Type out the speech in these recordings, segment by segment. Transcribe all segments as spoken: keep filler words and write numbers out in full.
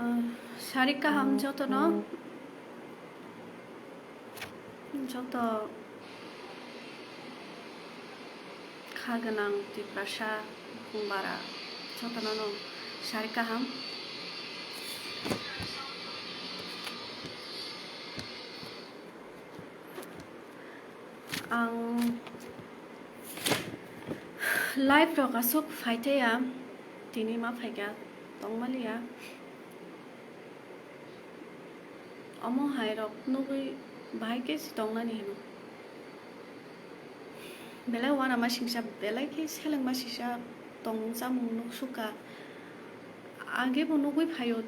Ah, sari kaham jotono, joto kha gwnang Tiprasa, Bukhung bara, jotono no sari kaham. Ang live rok aswk phaitaya, tini ma phaikha tongmaliya. Omo hai rok nugwi bahai khe si tongnani hino. Belai uanama singsa, belai khe selengma singsa tongmung chamung nuksukha. Age bo nugwi phaio,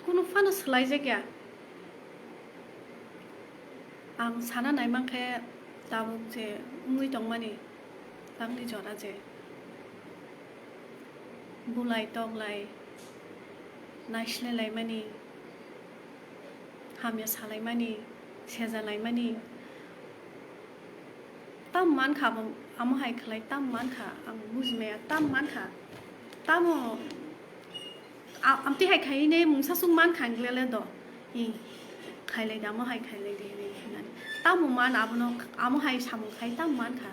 kunu phano swlaijakya. Ang sana naimankhe tabuk je wngwi tongmani, tamni jora je bulai toklai naisle laimani, hamya salaimani, sejalaimani, tam mankha abo, amo hai khlai tam mankha, ang bujimaya tam mankha, tamo a-, amtwi hai khaine mungsa swk mankha hinglele do, i khailai de, amo hai khailai de hinwi hinani. Tamo man abono, amo hai samung khai tam mankha.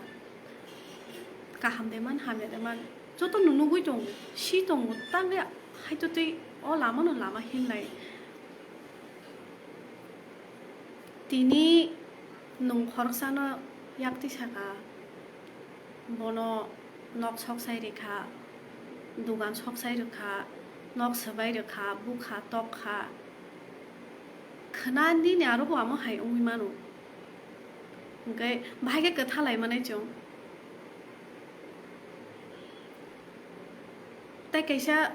Kaham de man, hamya de man, joto no nugwi tongo, si tongo, tamle haitotwi o lama no lama hinlai. Tini nwng khoroksano yaktwi sakha, bono nok soksai rikha, dugan soksai rikha, nok swbai rikha, bukha, tokha. Khna nini aro bo amo hai wngwi mano. Hwnkhe bahai khe kwtha lai manai chwng. Tei kaisa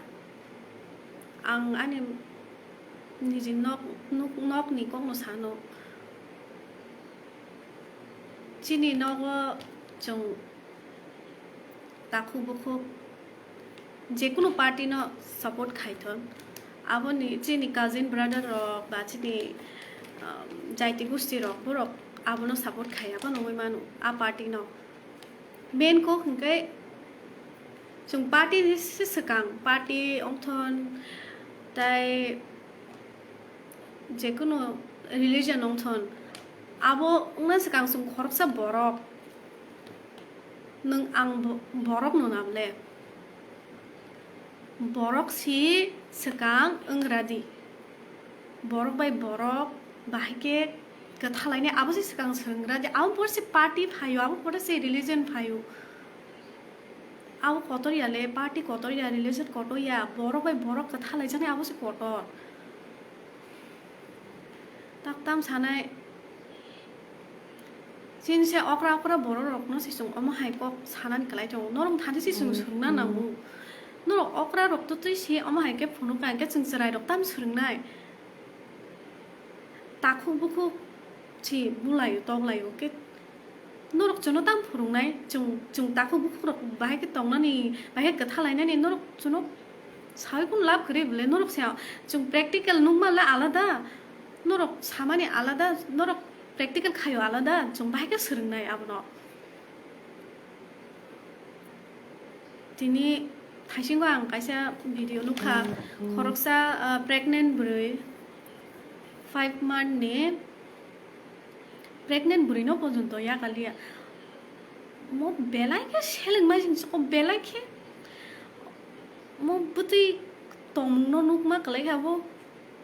ang ani niji nok, nok, nokni kokno sano. Chini nogo chwng takhuk bukhuk jekunu party no support khaithon, aboni chini cousin brother rok ba chini, um, jaiti gusti rok, borok abono support khai, abo nugwi mano a party no. Main kok hwnkhe chwng party ni se swkang, party wngthon, tai jekunu religion wngthon, abo wngna swkang chwng khoroksa borok. Nwng ang bo-, borok no nable. Borok si swkang wngra di. Borok bai borok bahai khe kwtha lainai, abo se swkang swrwngra di. Abo pore se party phaio, abo pore se religion phaio. Abo kotor ya le, party kotor ya, religion kotor ya, borok bai borok kwtha laijaknai, abo se kotor. Tak tam sanai, chini se okra okra borok rok no se chwng omo hai kok sanani kwlai tongo. Norok thani se chwng swrwngna nango. Norok okra rok to twi se omo hai khe phunuk ka, hwnkhe chwng chwrai rok tam swrwngnai. Takhuk bukhuk si bulaio toklaio khe norok chwngno tamo phwrwngnai? Chwng, chwng takhuk bukhuk rok bahai khe tongnani, bahai khe kwtha lainani norok chwngno saui kunu lab kwrwi bwle? Norok se chwng practical nukma le alada, norok samani alada, norok practical khaio alada, chwng bahai khe swrwngnai abono. Tini thaisingo ang kaisa video nukha, khoroksa, ah, pregnant bwrwi, five month ni pregnant bwrwi no porjonto yakaliya. Mo belai khe seleng mai sing soko, belai khe mo bwtwi tongmung no nukma kwlai kha bo,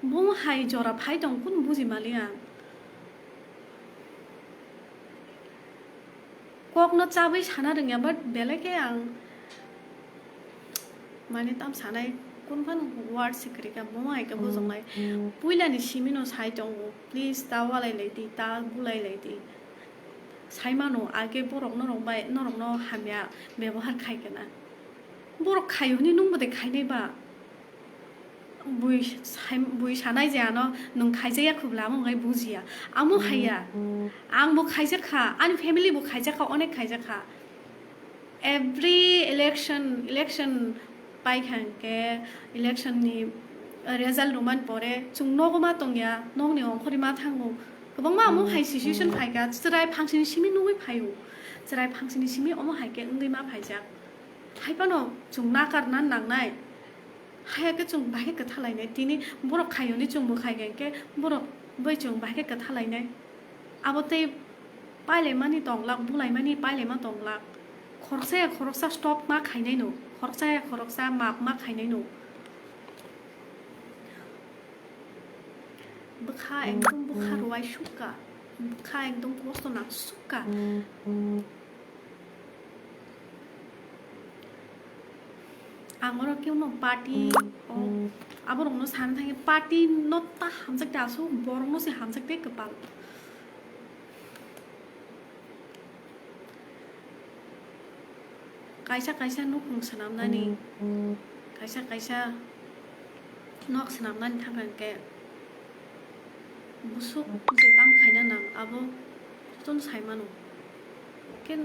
bo hai jora phai tong kunu buji mali ang. Kokno chabwi sana rwngya, but belai khe ang, mane, tam sanai, kun phano word se kwrwi kha, bo hai khe bujoknai. Puilani simino sai tongo, please, ta walai lai di, ta bulai lai di. Sai mano, age borok norok bai, norokno hamya bebohar khai khe na. Borok khai hwnwi nwng bo de khainai ba? Bui sai-, bui sanai je ano nwng khaijak ya khubla, amo wngkha bujiya. Amo haiya. Ang bo khaijak kha, ani family bo khaijak kha, onek khaijak kha. Every election, election pai kha hwnkhe, election ni result rwmani pore chwng nogo ma tongya, nokni ongkhorwi ma thango. Kwbangma amo hai situation phaikha, chwrai phangsini simi nugwi phaio. Chwrai phangsini simi omo hai khe wngwi ma phaijak. Hai phano chwng nakarna nangnai. Haya khe chwng bahai khe kwtha lainai. Tini borok khaiyoni chwng bo khai khe, hwnkhe borok bai chwng bahai khe kwtha lainai. Abo tei pailaimani tonglak, bulaimani pailaima tonglak. Khoroksa ya khoroksa stop ma khainai no, khoroksa ya khoroksa map ma khainai no. Bwkha ekdom bwkha rwai sukha, bwkha ekdom kosto nang sukha. Ang oro khe no party, o, aborokno sana thangkhe party no ta hamjak de aswk, borokno se hamjak de kwpal. Kaisa kaisa nukhung swnamnani, kaisa kaisa nok swnamnani thangkha hwnkhe, busuk je tam khaina nang abo jotono sai mano. Khe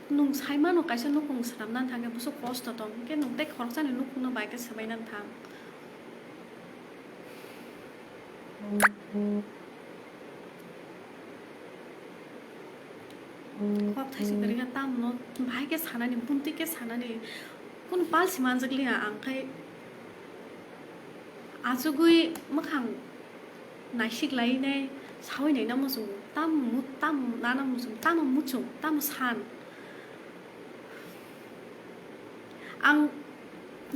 nwng sai mano kaisa nukhung swnamnani thangkhe busuk kosto tong, khe nwng tei khoroksani nukhungno bai khe swbainani thang. Kok thaisa kwrwi kha, tamno bahai khe sanani, buntwi khe sanani, kunu pal si manjak liya ang khai achugwi mwkhang naisik lainai, sawi naina muchungo, tamo mu-, tamo nana muchung, tamo muchung, tamo san. Ang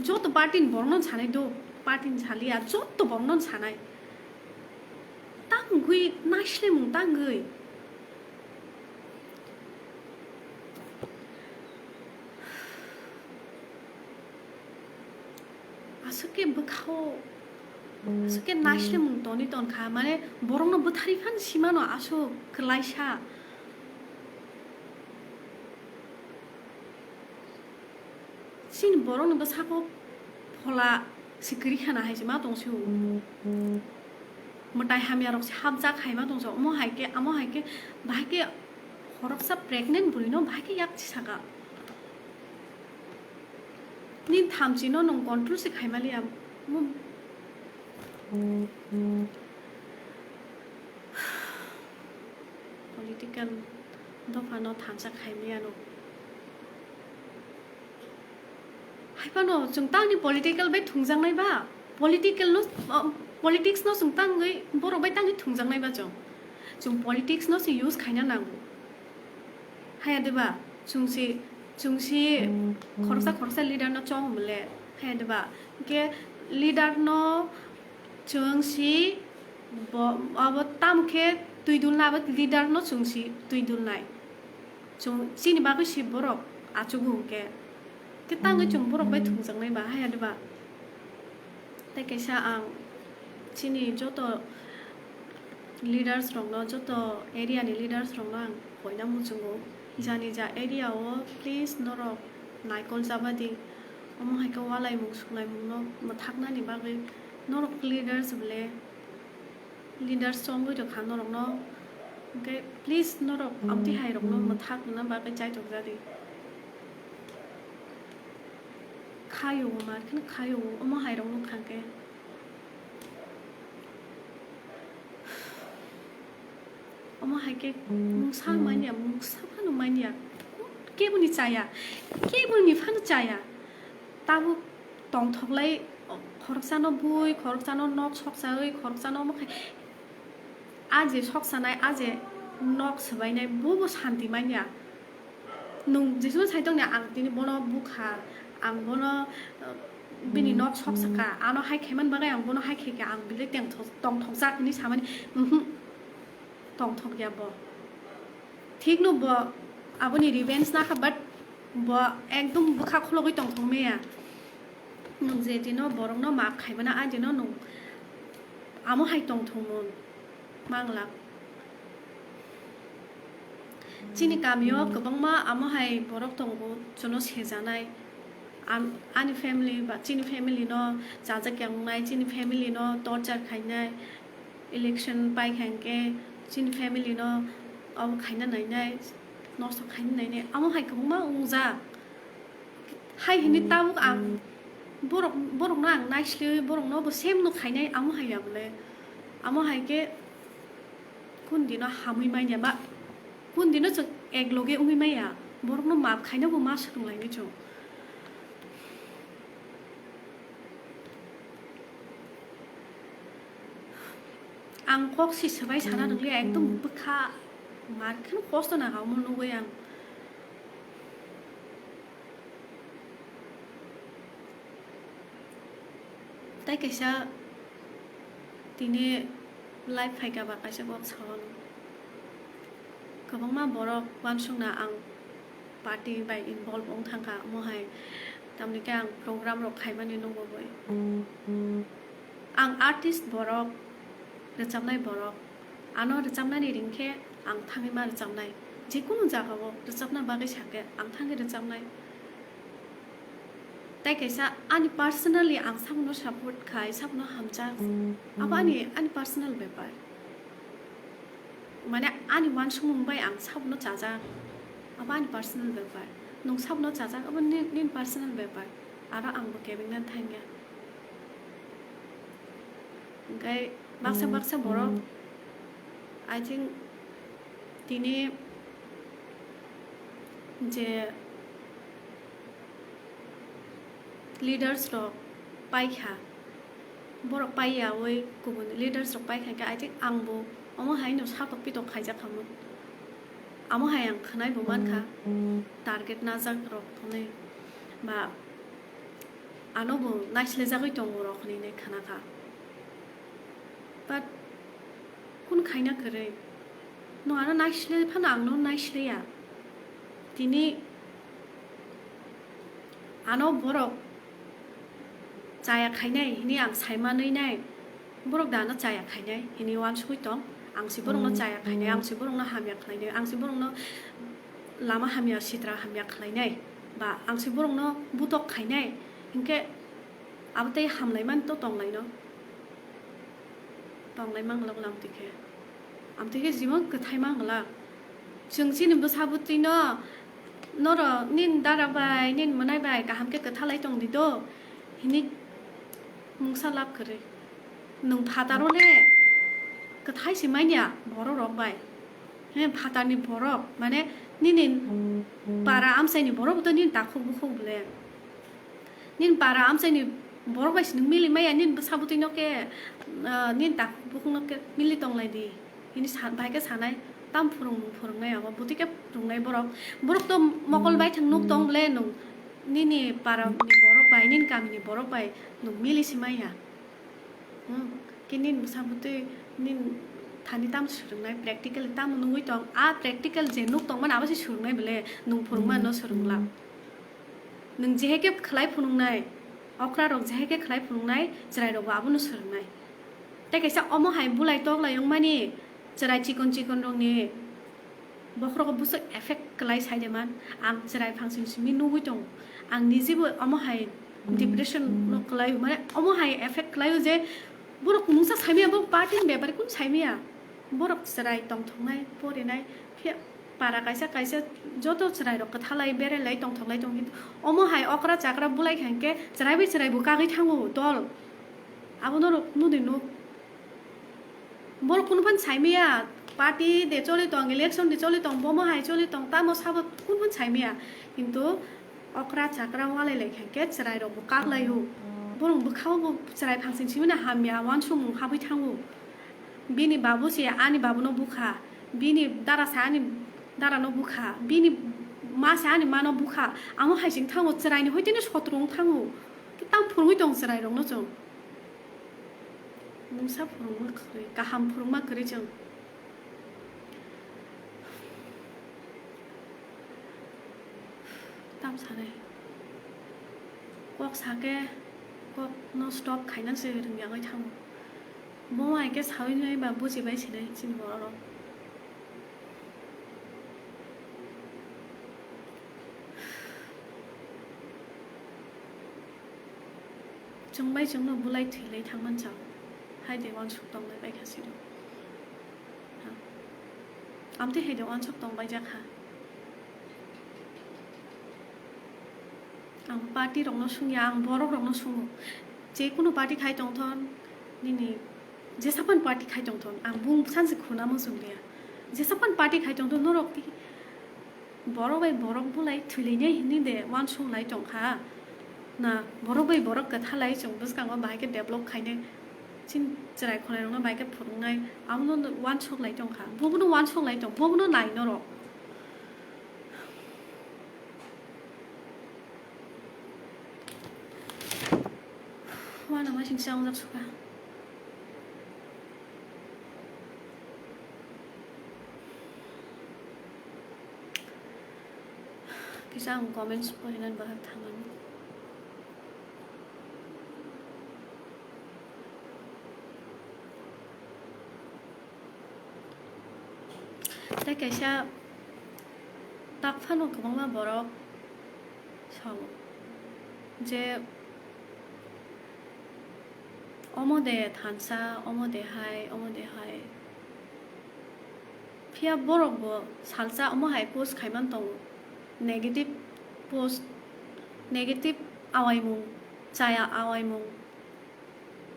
joto party ni borokno sanai do, party ni saliya, joto borokno sanai. Tangwi naislemung tangwi. Aswk khe bwkhao, aswk khe naislemung toni tonkha, mane borokno bwtharwi phano simano aswk kwlaisa. Chini borokni bwsako phola si kwrwi khana hai se ma tong sio. Mwtai hamya rok se hapjak hai ma tong sio. Omo hai khe, amo hai khe, bahai khe khoroksa pregnant bwrwi no bahai khe yak si saka. Nini thamchi no nwng control se khai maliya. Mo-, political dopha no thansa khai maya no. Hai phano chwng tangni political bai thwngjaknai ba, political no, uh, politics no chwng tangwi borok bai tangwi thwngjaknai ba chwng. Chwng politics no se use khaina nango. Haya de ba, chwng se, chwng se khoroksa khoroksa leader no chong mole. Haya de ba, ke leader no chwng se bo, abo tamo khe twi dulna abo leader no chwng se twi dulnai. Chwng chini bagwi se borok achugo hwnkhe. Khe tangwi chwng borok bai thwngjaknai ba, haya de ba. Tei kaisa ang chini joto leaders rokno, joto area ni leaders rokno ang koina muchungo. Jani ja area o please norok naikol jabadi. Omo hai khe walaimung sukhlaimung no mwthaknani bagwi norok leaders bole leaders chongwi rwkha norokno. Hwnkhe please norok amtwi hai rokno mwthak rwna bagwi chaitok jadi. Khaio mar kheno khaio omo hai rokno khangkhe. Omo hai khe mungsa manya, mungsa phano manya. Keboni chaya, keboni phano chaya. Tabuk tongthoklai, khoroksano bui, khoroksano nok soksawi, khoroksano omo khai. A je soksanai, a je nok swbainai, bo bo santi manya. Nwng jeswk sai tongni ang tini bono bukha, ang bono, uh, bini nok sok saka, ano hai khaimani bagwi ang bono hai khaikha, ang belai tengthok-, tongthokjak hinwi samani, mhm, tongthokya bo. Thikno bo aboni revenge nakha, but bo ekdom bwkha khologwi tongthok maya. Nwng je dino borokno maaf khaimana, a dino nwng amo hai tongthokmung manglak. Chini kamio kwbangma amo hai borok tongo, chwngno sejanai. Am-, ani family ba chini family no chajak ya wngnai, chini family no torture khainai, election pai kha hinkhe chini family no obo khaina nainai, nosto khaina nainai, amo hai kwbangma wngjak. Hai hini tabuk ang borok, borokno ang naisliwi borokno bo same no khainai, amo hai ya bole. Amo hai khe kun dino hamwi manya ba kun dino chwng ek loge wngwi manya, borokno maap khaina bo ma swrwnglainai chwng. Ang kok si swbai sana nwngliya, ekdom bwkha mar khe kosto nang omo nugwi ang. Tai kaisa tini live phaikha ba kaisa kok sao. Kwbangma borok uansukna ang party bai involve wng thangkha, omo hai tamni khe ang program rok khaimani nukgo boi. Ang artist borok, rwchapnai borok, ano rwchapnani ring khe ang thangwi ma rwchapnai, jekunu jagao rwchapna bagwi sakhe ang thangwi rwchapnai. Tai kaisa ani personally ang sabuno support khai, sabuno hamjak, abo ani, ani personal bepar. Mane ani uansukmung bai ang sabuno chajak, abo ani personal bepar. Nwng sabuno chajak, abo ni-, nini personal bepar. Aro ang bo kebengna thangya. Hwnkhe baksa baksa borok, I think, tini je leaders rok paikha, borok paiyawi kubun leaders rok paikha khe, I think, ang bo omo hai no satok pitok khaijak khamung. Amo hai ang khwnai bo mankha, target najak rok hwnwi ba ano bo naislejagwi tongo rok hwnwi khwnakha. But kun khaina kwrwi? Nwng ano naisle phano ang no naisleya. Tini ano borok chaya khainai hwnwi ang saimanwi nai. Borok da ano chaya khainai hwnwi uansugwi tong. Ang se borokno chaya khainai, ang se borokno hamya khlainai, ang se borokno lama hamya, sitra hamya khlainai, ba ang se borokno butok khainai, hinkhe abo tei hamlaimani to tonglaino. Tonglai manglak lam twi khe. Amtwi khe jibon kwthai manglak. Chwng chini bwsa bwtwi no, norok nini dara bai, nini mwnai bai kaham khe kwthalai tong di do, hini mungsa lab kwrwi. Nwng phataro le kwthai se manya borok rok bai. He phatarni borok, mane nini para amchaini borok to nini takhuk bukhuk bole. Nini para amchaini borok bai se nwng mili maya, nini bwsa bwtwi no khe, ah, nini takhuk bukhuk no khe mili tonglai di. Hini sa-, bahai khe sanai, tam phwrwng nwng phwrwngnai abo, bwtwi khe phwrwngnai borok. Borok to mokol bai thang nuk tong bole nwng nini para ni borok bai, nini kami ni borok bai nwng mili se maya. Hmm, khe nini bwsa bwtwi nini thani tamo swrwngnai, practical tamo nugwi tong, a practical je nuk tongmani abo se swrwngnai bole, nwng phwrwngma no swrwngla. Nwng jehe khe khlai phunuknai, okra rok jehe khe khlai phunuknai, chwrai rok bo abono swrwngnai. Tei kaisa omo hai bulai toklai wngmani, chwrai chikon chikon rokni bokhorogo bwswk effect kwlai sai de man. Ang chwrai phangsing simi nugwi tongo. Ang nijibo omo hai depression no kwlai, mane omo hai effect kwlaio je borok mungsa saimaya, bo party ni bepari kun saimaya. Borok chwrai tongthoknai, porinai, phiya para kaisa kaisa joto chwrai rok kwthalai, berelai, tongthoklai tong, kintu omo hai okra chakra bulai kha hinkhe chwrai bai chwrai bo kagwi thango dol. Abo norok nudi nuk. Borok kunu phan saimaya, party de choli tong, election de choli tong, bomo hai choli tong, tamo sabo kunu phan saimaya. Kintu okra chakra walai lai kha khe chwrai rok bo kak lai o. Borok bwkha o bo chwrai phangsing simi na hamya, uansukmung habwi thango. Bini babu se ani babu no bukha, bini dara se ani dara no bukha, bini ma se ani ma no bukha. Amo hai sing thango chwrai ni hoi tini sotro wng thango. Tam phurungwi tong chwrai rok no chwng. Mungsa phwrwngma kwrwi, kaham phwrwngma kwrwi chwng. Tam sanai. Kok sakhe, kok no stop khaina se rwngyagwi thango. Bo hai khe sawi nai ba bujibai sinai chini borok rok. Chwng bai chwngno bulai thwilai thangman chao. Hai de uansuk tonglai bai kha siro. Ha. Amtwi hai de uansuk tong bai jak kha. Ang party rokno sungya, ang borok rokno sungo. Je kuno party khai tongthon, nini jesapan party khai tongthon, ang bung sansi khuna muchung liya. Jesapan party khai tongthon, norok ki borok bai borok bulai thwilainai hinwi de uansuk lai tong kha. Na, borok bai borok kwtha lai chwng bwskango bahai khe develop khainai. Chini chwrai khwlairokno bahai khe phwrwngnai, abono uansuk lai tong kha. Bobono uansuk lai tong, bobono nai norok. Uanama singsa wngjak sukha. Kisa ang comments porinani bahai thangmani. Tei kaisa tak phano kwbangma borok sao je omo de thansa, omo de hai, omo de hai. Phiya borok bo salsa omo hai post khaiman tongo. Negative post, negative awaimung, chaya awaimung.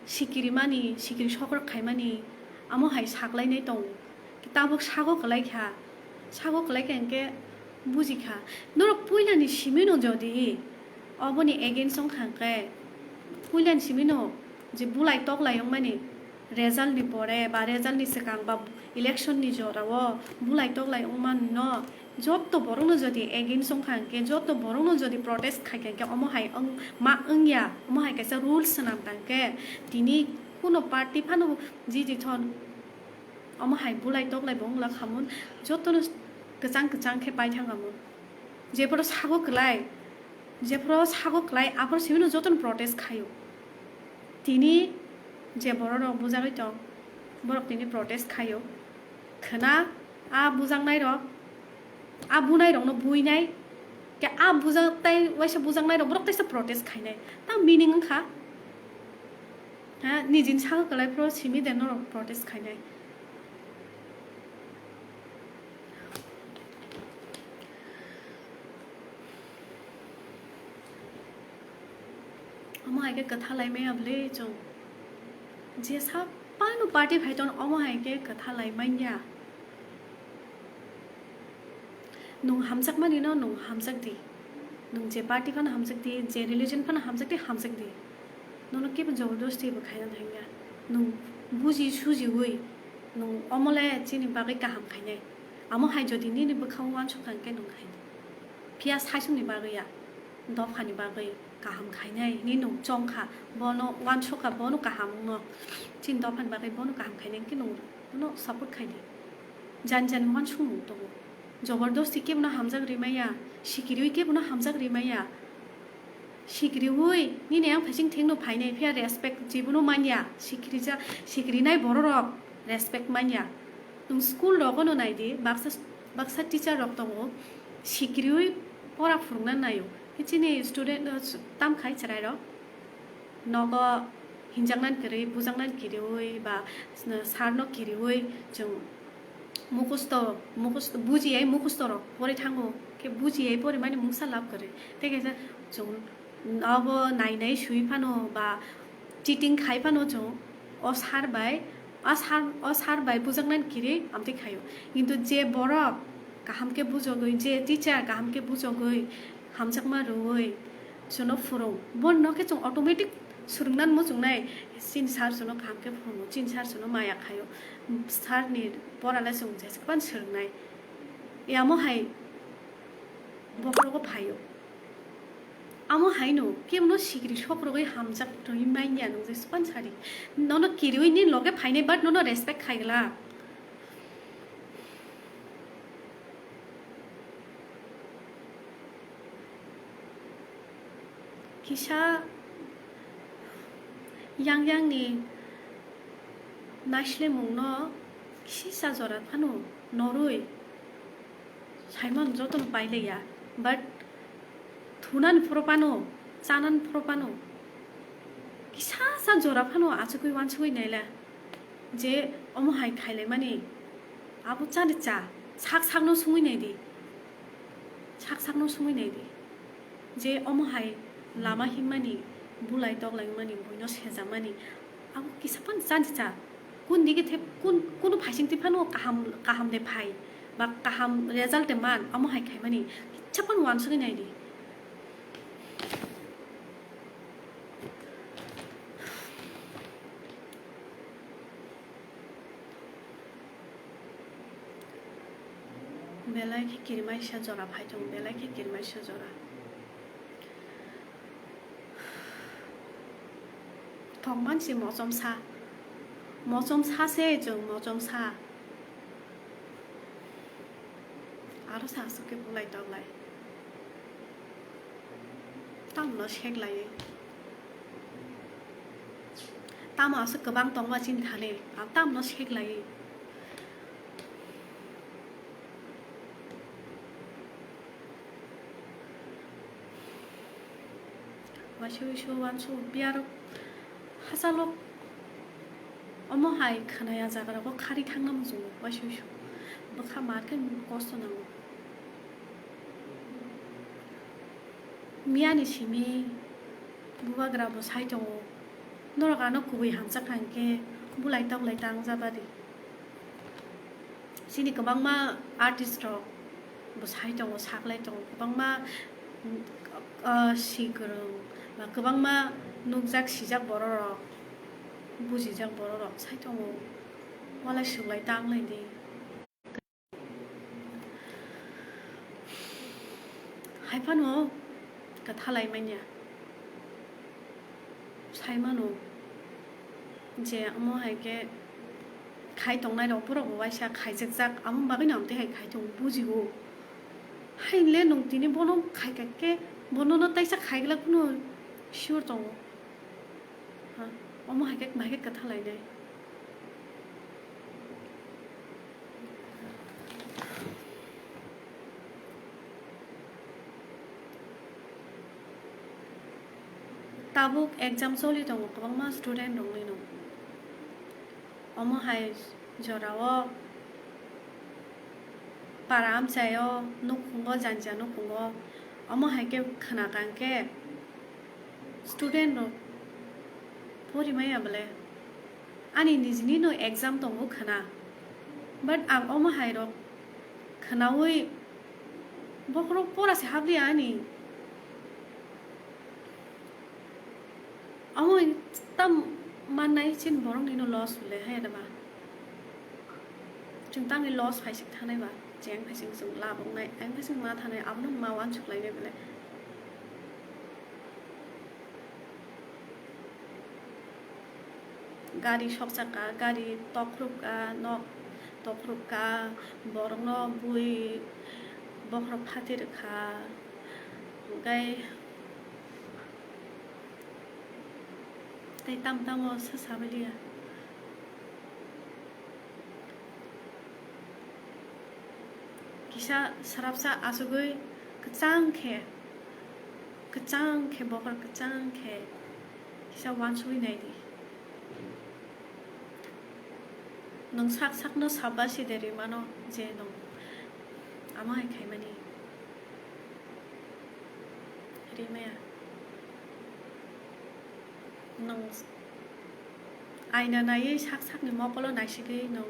Sikiri mani, sikiri sokrak khaimani, amo hai saklainai tongo. Tabuk sago kwlai kha, sago kwlai kha hinkhe buji kha. Norok puilani simino jodi oboni against wng kha hinkhe, puilani simino je bulai toklai wngmani result ni pore ba result ni swkang ba election ni jora o bulai toklai wngmani no, Jotto borokno jodi against wngkha hinkhe, jotto borokno jodi protest khaikha hinkhe, omo hai wng-, ma wngya, omo hai kaisa rules swnam tangkhe, tini kuno party phano jiji thon, omo hai bulai toklai bo wngla khamun, jottono kwchang kwchang khe paithang amun. Jephuru sago kwlai, jephuru sago kwlai, aphuru simino jottono protest khaio. Tini je bororok bujagwi tong, borok tini protest khaio. Khwna a bujaknairok, a bunairokno buinai, khe a bujak tai waisa bujaknairok borok teisa protest khainai. Ta meaning wngkha? Ha, nijini sago kwlai phuru simi de norok protest khainai. Omo hai khe kwtha lai maya bwle chwng. Jesa pano party phai ton omo hai khe kwtha lai manya. Nwng hamjakmani no nwng hamjak di. Nwng je party phano hamjak di, je religion phano hamjak di, hamjak di. Nono kebo jobordosti bo khaina thangya. Nwng buji sujiwi nwng omo le chini bagwi kaham khainai. Amo hai jodi nini bwkhao uansuk kha hwnkhe nwng hai. Phiya saichungni bagwi ya, dophani bagwi kaham khainai hinwi nwng chong kha, bono uansuk kha, bono kaham wngno, chini dophani bagwi bono kaham khainai hwnkhe nwng bono support khai di. Jani jani uansukmung tongo, jobordosti kebono hamjak rimaya, sikiriwi kebono hamjak rimaya. Sikiriwi nini yang phaising thengno phainai phiya respect jibono manya, sikirija-, sikirinai bororok respect manya. Nwng school rogono naidi, baksa, baksa teacher rok tongo, sikiriwi pora phwrwngna naio. Chini student, uh, tamkhai chwrairok nogo hinjaknani kwrwi, bujaknani kiriwi ba sir no kiriwi chwng mukhusto, mukhusto, bujiyai mukhusto rok pori thango, khe bujiyai porimani mungsa lab kwrwi. Tei kaisa chwng abo nai nai sui phano ba cheating khai phano chwng o sir bai, a sir, o sir bai bujaknani kiri amtwi khaio. Kintu je borok kaham khe bujogwi, je teacher kaham khe bujogwi, hamjakma rwui chwngno phwrwng, bono khe chwng automatic swrwngnani muchungnai, chini sir chwngno kaham khe phwrwngo, chini sir chwngno maya khaio, sir ni pora le chwng jeswk phano swrwngnai. Amo hai bokhorogo phaio. Amo haino kebono sikiri sok rwgwi hamjak rwui manya nwng jeswk phano sari. Nono kiriui ni loge phainai but nono respect khai glak. Kisa yang yang ni naislemung no kisa jora phano norwi. Saimano jotono pailaiya, but thunani phuru phano, chanani phuru phano, Kisa sa jora phano achugwi uansugwi naila je omo hai khailaimani abo chani cha sak sakno sungwi naidi, sak sakno sungwi naidi je omo hai lama himmani bulai toklaimani buino sejakmani abo kisa phano chani cha kun dige the kun kunu phaising twi phano kaham kaham de phai ba kaham result de man omo hai khaimani kisa phano uansugwi naidi. Belai khe kirimaisa jora phai tongo, belai khe kirimaisa jora. Thok mansi mochom sa, mochom sa se chwng mochom sa. Aro sa aswk khe bulai toklai. Tamno sek laiwi. Tamo aswk kwbang tongma chini thani, ang tamno sek laiwi. Waisa waisa uansuk biarok hachalo omo hai khwnaya jagarogo khari thangna muchungo waisa waisa bwkha mar khe kosto nango. Miyani simi bubagra bo sai tongo, norok ano kubui hamjakha hinkhe bulai toklai tang jabadi. Chini kwbangma artist rok bo sai tongo, saklai tongo, kwbangma, ah, si kwrwng ba kwbangma nukjak sijak borok rok, bujijak borok rok sai tongo, walai swklai tanglai di. Hai phano kwthalai manya. Sai mano je omo hai khe khai tongnai rok borok bo waisa khaijakjak, amo bagwi no amtwi hai khai tongo bujio. Hai le nwng tini bono khai kha khe bono no taisa khai glak phano sure tongo. Ha, omo hai khe bahai khe kwtha lainai. Tabuk exam choli tongo kwbangma student rokni no. Omo hai jorao para amchaio nukhungo, janja nukhungo, omo hai khe khna kang khe student rok pori maya bole. Ani nijini no exam tongo khna, but ang omo hai rok khnaui bokhorok pora se habliya ani. Omo tam mannai chini borok nino loss le hai da ba. Chwng tangni loss phaising thanai ba, cheng phaising chwng labok nai, ang phaising ma thanai, abono ma uansuk lai nai belai. Gari sokchaka, gari tokhrup ka, nok tokhrup ka, borokno bui bokhorok phatwi rwkha, hwnkhe tei tamo tamo se sabailiya. Kisa srapsa achugwi kwchang khe, kwchang khe bokhorok kwchang khe kisa uansugwi nai di. Nwng sak sakno sabasi de rimano je nwng amo hai khaimani rimaya. Nwng aina naiwi sak sakni mokolo naisigwi nwng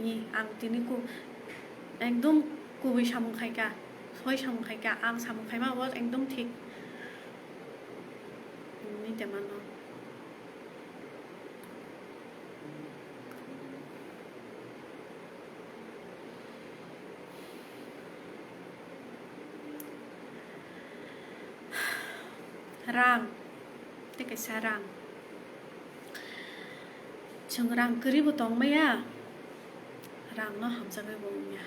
ni ang tini ku ekdom kubui samung khaika, soi samung khaika, ang samung khaima bo ekdom thik. Nini temano. Rang, tei kaisa rang. Chwng rang kwrwi bo tong maya, rang no hamjagwi bo wngya.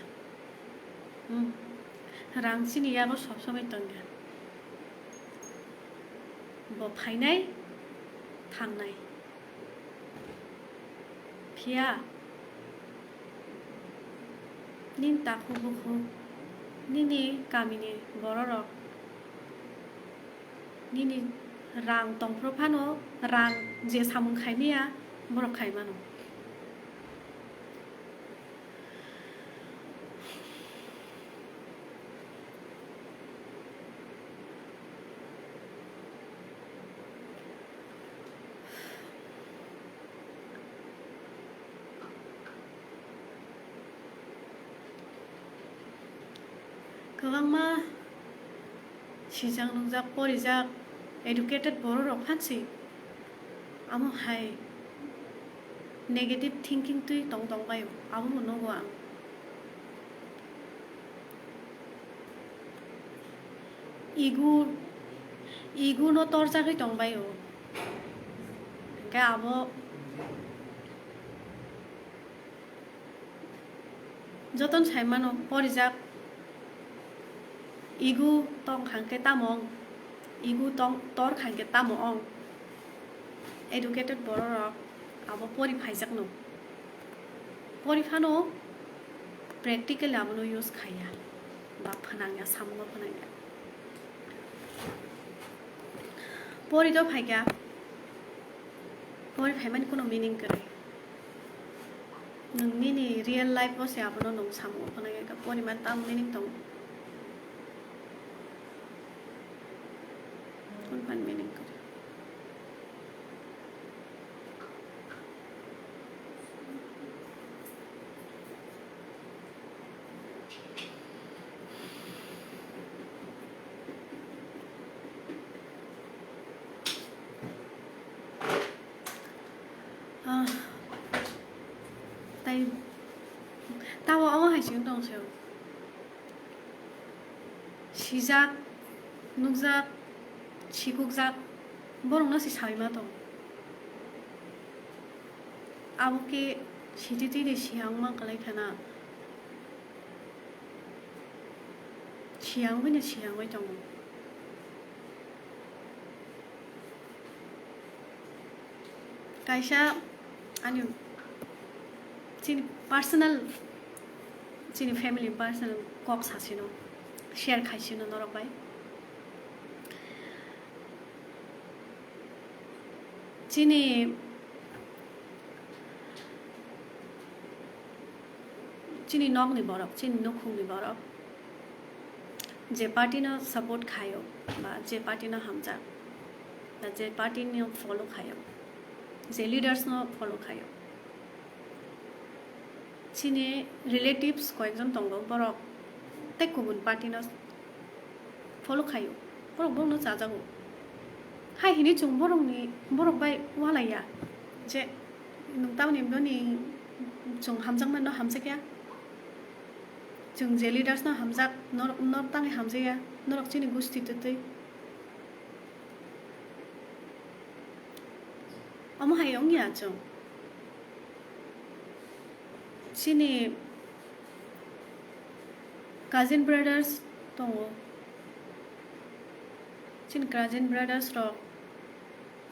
Hmm. Rang chini yago sob somoi tongya. Bo phainai, thangnai. Phiya nini takhuk bukhuk, nini kamini bororok, nini Rang tongphuru phano rang je samung khaimaya borok khaimano. Kwbangma sijak nukjak, porijak, educated borok rok phansi amo hai negative thinking twi tong tong baio, abobo nugo ang. Ego, ego no torjagwi tong baio, hwnkhe abo jotono sai mano, porijak, ego tong kha hwnkhe tamo ong, ego tong, tor kha hwnkhe tamo ong. Educated borok rok abo pori phaijakno, pori phano practically abono use khaiya, ba phnangya, samungo phnangya. Pori do phaikha, pori phaimani kuno meaning kwrwi. Nwng nini real life o se abono nwng samungo phanai kha, poriman tam meaning tongo. Kunphan meaning kwrwi. Ah, tai tabo omo hai se wng tong se. Sijak, nukjak, sikukjak, borokno se saui ma tong. Abo khe sititwi de siyang ma kwlai khana. Siyang bai no siyang bai tongo. Kaisa ani chini personal, chini family personal kok sasino share khaisino norok bai. Chini, chini nokni borok, chini nukhungni borok je party no support khaio, ba je party no hamjak, ba je party no follow khaio, je leaders no follow khaio, chini relatives koyekjon tongo, borok tei kubun party no follow khaio, borok bono chajago. Hai hini chwng borokni, borok bai walaiya je nwng tamoni boni chwng hamjakmano hamjakya, chwng je leaders no hamjak, norok, norok tangwi hamjakya, norok chini gusti twtwi. Omo hai wngya chwng. Chini cousin brothers tongo. Chini cousin brothers rok,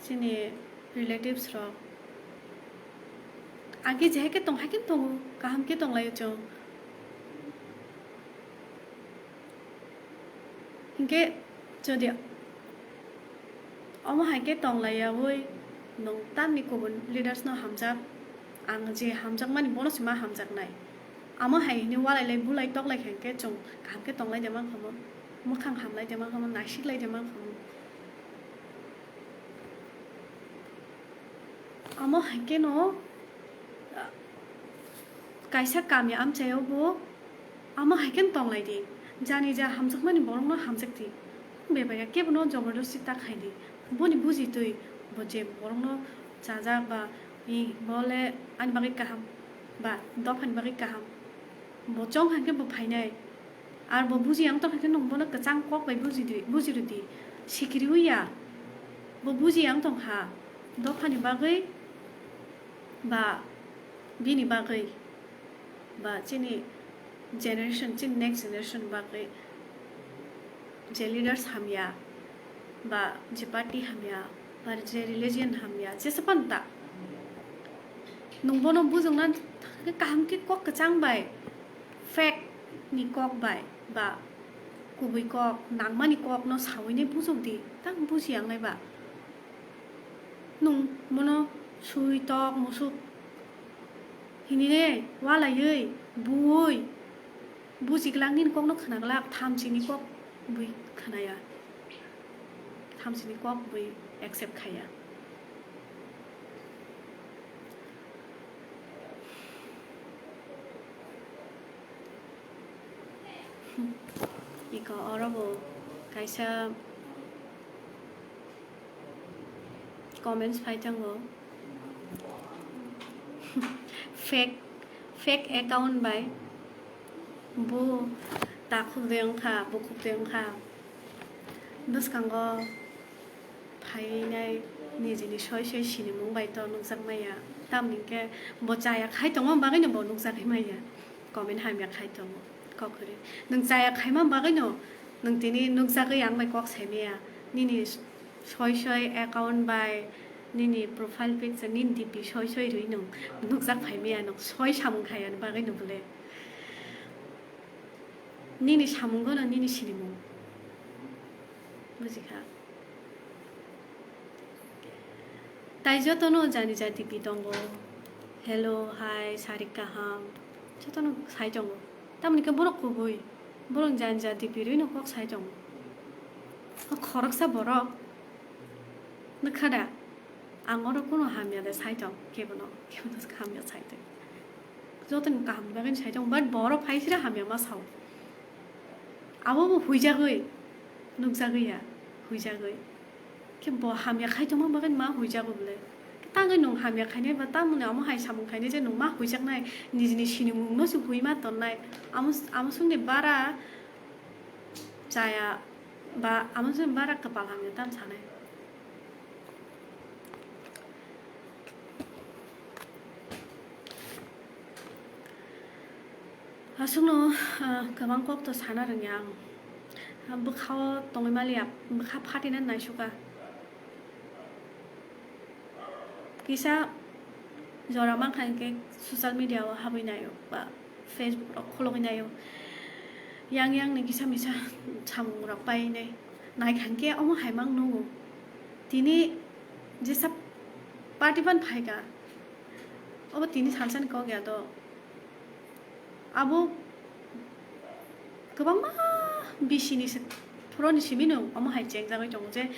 chini relatives rok. Age je hai khe tong, hai khe tongo, kaham khe tonglaio chwng. Hinkhe jodi omo hai khe tonglaiyaui nwng tamni kubun leaders no hamjak, ang je hamjakmani bono se ma hamjaknai. Amo hai hwnwi walailai bulai toklai kha hinkhe chwng kaham khe tonglai de mankha mo, mwkhang hamlai de mankha mo, naisiklai de mankha mo. Amo hai kheno, ah, kaisa kami amchaio bo amo hai kheno tonglai di. Jani ja hamjakmani borokno hamjak di. Bebak ya kebono jobordosti ta khai di. Boni bujitwi bo je borokno chajak ba, i, bo le ani bagwi kaham ba dophani bagwi kaham. Bo chong hai khe bo phainai. Ar bo buji yang tongkha khe nwng bono kwchang kok bai buji di, buji rw di. Sikiri ya. Bo buji yang tongkha. Dophani bagwi ba bini bagwi ba chini generation, chini next generation bagwi je leaders hamya ba je party hamya ba je religion hamya jesa phano ta. Nwng bono bujokna kaham khe kok kwchang bai, fact ni kok bai ba kubui kok, nangmani kok no saui nai bujok di, tang buji yang nai ba. Nwng bono sui tok musuk hinwi walaiwi buwi buji glak nini kokno khna glak, thamsini kok bui khnaya, thamsini kok bui accept khaya. Iko oro bo kaisa comments phai tongo. Fake, fake account bai bo takhuk de wngkha, bukhuk de wngkha. Bwskango phainai nijini soi soi sinimung bai to nukjakmaya. Tamni hwnkhe bo chaya khai tongma bagwino bo nukjagwi maya. Comment hamya khai tongo. Kok kwrwi. Nwng chaya khaima bagwino nwng tini nukjagwi ang bai kok saimaya. Nini soi soi account bai, nini profile picture, nini D P soi soi rwi nwng nukjak phaimaya, nwng soi samung khayani bagwino bole. Nini samungo no nini sinimung. Bujikha. Tai jotono jani jati pi tongo. Hello, hi, sarik kaham. Jotono sai tongo. Tamoni khe borok kubui. Borok jani jati pi rwino kok sai tongo. O khoroksa borok. Nukha da? Ang oro kuno hamya de sai tong. Kebono, kebono hamya sai tong. Jotoni kaham bagwi sai tong. But borok phai sira hamya ma sao. Abo bo huijagwi. Nukjagwi ya. Huijagwi. Khe bo hamya khai tongma bagwi ma huijago bole. Khe tangwi nwng hamya khainai ba tamoni omo hai samung khainai je nwng ma huijaknai, nijini sinimungno se hui ma tonnai. Amo, amo songni bara chaya ba amo songni bara kwpal hamya tam sanai. Aswkno, ah, kwbang kok to sana rwngya ang. Ah, bwkhao tongwi maliya, bwkha phatina naisukha. Kisa jora mankha hinkhe social media o habwi naio ba Facebook rok khologwi naio. Yang yang ni kisa misa samung rok painai. Naikha hinkhe omo hai mang nungo. Tini jesa party ban phaikha. Obo tini salsa ni kok ya do. Abo kwbangma bisini se-, phuroni simi no omo hai chengjagwi tongo je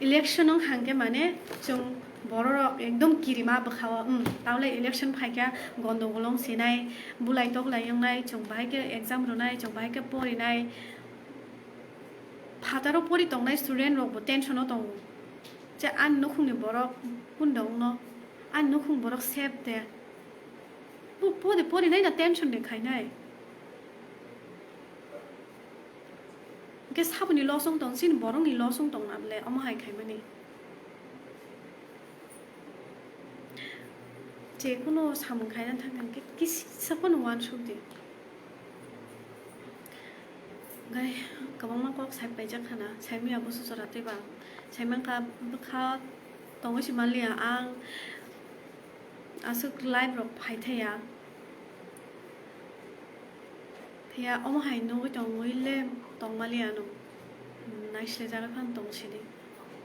election wng hangkhe mane chwng bororok ekdom kirima bwkhao, um, tawle election phaikha gondogol wng sinai, bulai toklai wngnai, chwng bahai khe exam rwnai, chwng bahai khe porinai, phataro pori tongnai student rokbo tension o tongo je ani nukhungni borok kundongno, ani nukhung borok safe de. Bo pori, porinai na tension de khainai. Hwnkhe saboni loss wng tong, chini borokni loss wng tong na bole omo hai khaimani. Je kuno samung khaina thang thang khe kisa phano uansuk di. Hwnkhe kwbangma kok sai paijak khana, saimaya busu jora tei ba. Saimankha bwkha tongwi se manliya ang. Aswk live rok phai thaya. Phiya omo hai nugwi tongwi le tong maliya ano. Naisle jaga phano tong sidi.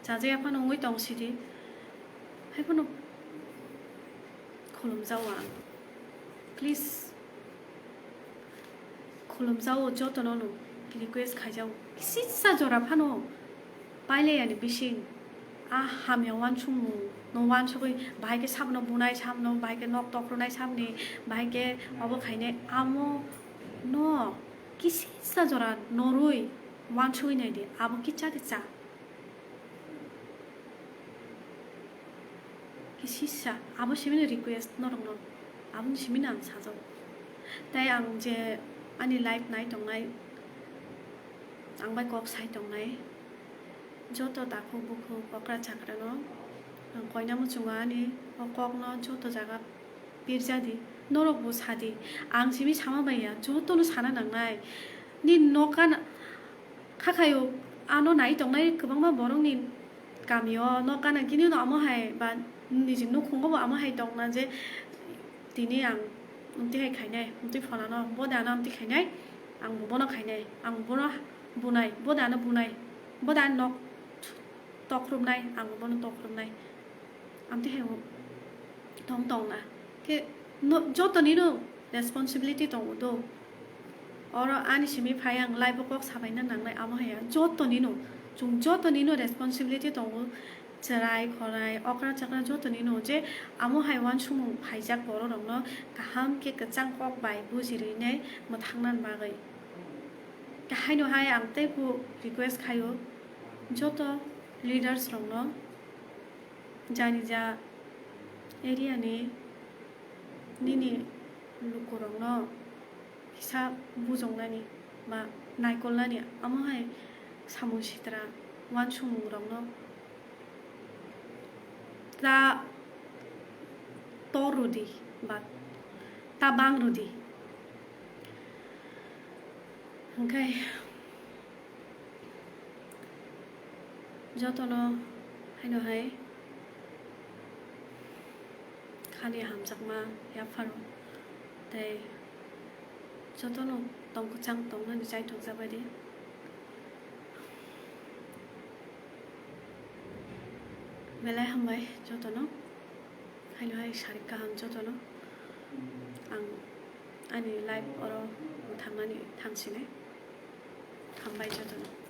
Chajaya phano wngwi tong sidi. Hai phano khulumjao ang. Please. Khulumjao jotono no request khaijao. Kisisa jora phano pailai ani bising. A hamya uansukmung no uansugwi bahai khe sabno bunai, sabno bahai khe nok tokrwnai, sabni bahai khe obo khainai, amo no kisisa jora norwi uansugwi naidi, abo kicha de cha. Kisisa, abo simi ni request norokno, aboni simi no ang sajao. Tai ang je ani live nai tongnai, ang bai kok sai tongnai, joto takhuk bukhuk okra chakrano ang koina muchungo ani o kokno joto jaga pirjadi, norokbo sadi, ang simi sama baiya, jotono sana nangnai. Ni nokha na, khakhayo ano nai tongnai kwbangma borokni kamio nokha na, kini no amo hai ba niji nukhungo bo amo hai tongna je tini ang amtwi hai khainai, amtwi pholano, bo de ano amtwi khainai, ang bo bono khainai, ang bono bunai, bo de ano bunai, bo de ano nok tokrumnai, ang bo bono tokrumnai. Amtwi hai tong tongna khe no, joto nino responsibility tongo do. Oro ani simi phai ang live o kok sabaina nangnai, amo hai ya joto nino, chwng joto nino responsibility tongo. Chwrai khorai okra chakra joto nino je amo hai uansukmung phaijak borok rokno kaham khe kwchang kok bai bujirwi nai mwthangna bagwi. Haino hai ang teibo request khaio joto leaders rokno, jani ja area ni nini lukurokno kisa bujongnani ba naikolnani, amo hai samung sitra uansukmungrokno ta tor rwdi ba ta bang rwdi. Hwnkhe jotono haino hai khani hamjakma yapharo tei jotono tong kwchang tongnani chaithokjabaidi. Belai hambai jotono, haino hai sarik kaham jotono. Ang ani live oro mwthangnani thangsinai. Hambai jotono.